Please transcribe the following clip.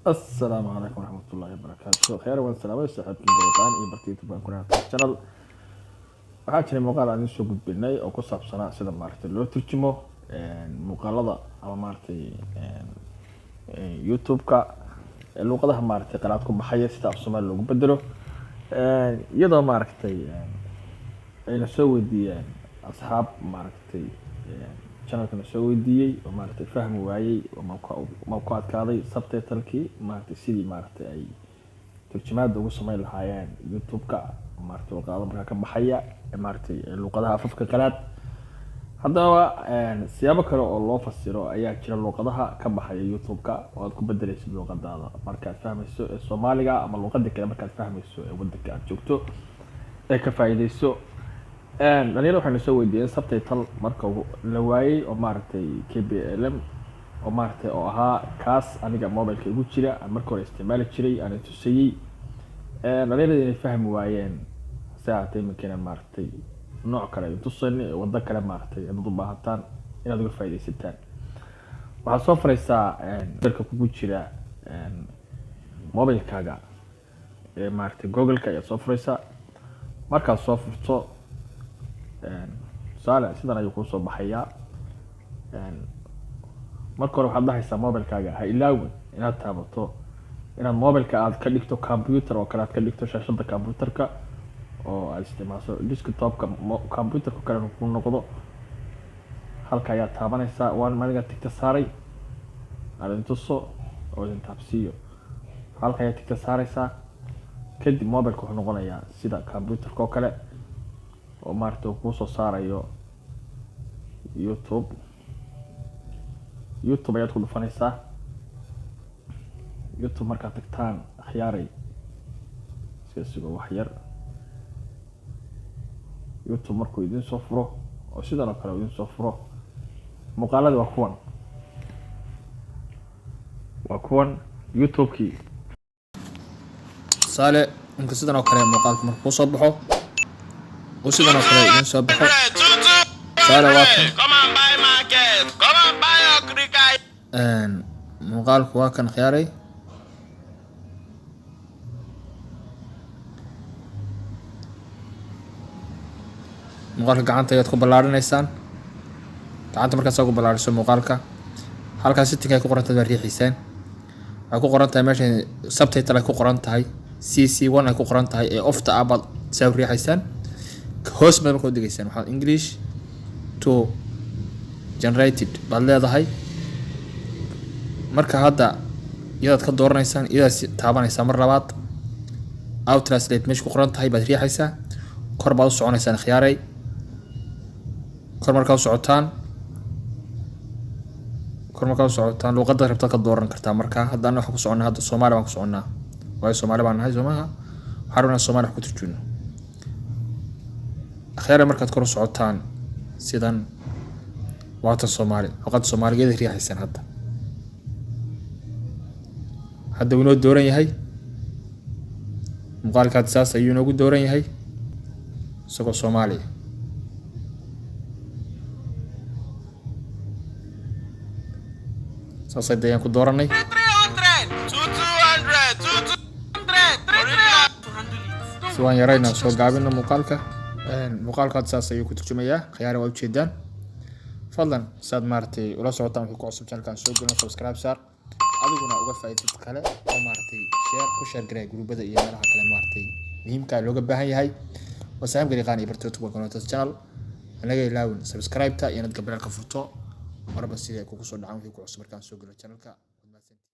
Asalaamu calaykum waraxmatullaahi wabarakaatu. Khayr waan salaamay saaxiibkiin Garyaqaan iyo barta YouTube aan kuna channel. Waxaa jiray muuqaal aan idiin soo gudbinay oo ku saabsanaa sida maaragtay loo turjumo muuqaalada ama maaragtay YouTube-ka luuqadaha maaragtay qalaad ku baxaya, sida af Soomaali loogu bedelo, iyadoo maaragtay ayna soo weydiiyeen asxaab maaragtay channelkana soo weydiiyey oo maaragtay fahmi waayey oo ma ku adkaaday subtitle-kii maaragtay sidii maaragtay ay turjumaada ugu sameyn lahaayeen YouTube-ka maaragtay luqado markaa ka baxaya maaragtay luqadaha afafka qalaad. Haddaba siyaabo kale oo loo fasiro ayaa jira luqadaha ka baxaya YouTube-ka oo aad ku bedeleysid luqadaada markaad fahmayso ee Soomaaliga ama luqada kale markaad fahmayso ee wadanka aad joogto ee ka faa'iideyso. Dhalinyaro waxayna soo weydiiyeen subtitle marka la waayey oo maaragtay KBLM oo maaragtay oo ahaa kaas aniga mobileka igu jira aan marka hore isticmaali jiray aan tusayey. Dhalinyarada inay fahmi waayeen, hase ahaatee iminkana maaragtay nooc kale ay tusayni, waddo kale maaragtay haddaad u baahataan inaad uga faa'iidaysataan. Waxaad soo furaysaa dalka kugu jira mobilkaaga ee maaragtay Google-ka ayaad soo furaysaa. Markaad soo furto, tusaale sidan ayuu kuu soo baxayaa. Marka hore waxaad dhahaysaa mobilkaaga ha ilaawin inaad taabato inaad mobilka aad ka dhigto computer oo kale, aad ka dhigto shaashada computerka oo aad isticmaasho desktopka computerka kale ku noqdo. Halka ayaad taabanaysaa. Waan maniga tigta saaray aan idin tuso oo idin taabsiiyo. Halka ayaad tigta saaraysaa, kadib mobilka wuxuu noqonayaa sida computerka oo kale oo maaragtay uu kuusoo saarayo YouTube. YouTube ayaad ku dhufanaysaa. YouTube markaad tagtaan, akhyaaray, iska sugo wax yar. YouTube markuu idin soo furo oo sidan oo kale idin soo furo, muuqaaladii waa kuwan, waa kuwan YouTube-kii. Tusaale imka sidan oo kale muuqaalka markuu kusoo baxo uu sidan oo kale idin soo baxo, tusaale waa kan. Muuqaalku waa kan, khiyaaray. Muuqaalka gacanta ayaad ku ballaarinaysaan. Gacanta markaad saa ku ballaariso muuqaalka, halkaas setting ay ku qoran tahay baad riixaysaan. Waxay ku qoran tahay meesha subtitle ay ku qoran tahay, CC1 ay ku qoran tahay ee offta ah baad saa u riixaysaan. Hoos baad marka u degaysaan, waxaad English to generated baad leedahay. Marka hadda iyadaad ka dooranaysaan, iyadaad taabanaysaa. Mar labaad auto translate meesha ku qoran tahay baad riixaysaa. Kor baad u soconaysaan, khiyaaray. Kor markaa u socotaan, kor markaa u socotaan, luuqadda rabtaad ka dooran kartaa. Marka hadda anna waxaan ku soconnaa, hadda Soomaali baan ku soconnaa, waayo Soomaali baan nahay, soo maaha? Waxaan rabnaa Soomaali wax ku turjuno, akhyaare. Markaad kor u socotaan sidan, waatan Soomaali, luqadda Soomaaligeeda riixaysaan. Hadda wuu inoo dooran yahay muuqaalka. Hadda saas ayuu inoogu dooran yahay isagoo Soomaaliya. Saas hadda ayaan ku dooranay. Si waan yaraynaa, soo gaabino muuqaalka. Muuqaalka hadda saas ayuu ku turjumayaa, khiyaare, waa ujeedaan. Fadlan saad maaragtay ula socotaan wixii ku cusub channelkan soo gelino, subscribe saar, adiguna uga faa'iido dad kale oo maaragtay share ku share gareeya gruubada iyo meelaha kale maaragtay muhiimka looga baahan yahay. Waa saaxiib Garyaqaan iyo barta YouTube Konotas channel. Anaga ilaawin subscribe-ta iyo inaad gambaleelka furto marba sidii ay kugu soo dhacaan wixii ku cusub markaan soo gelo channelka.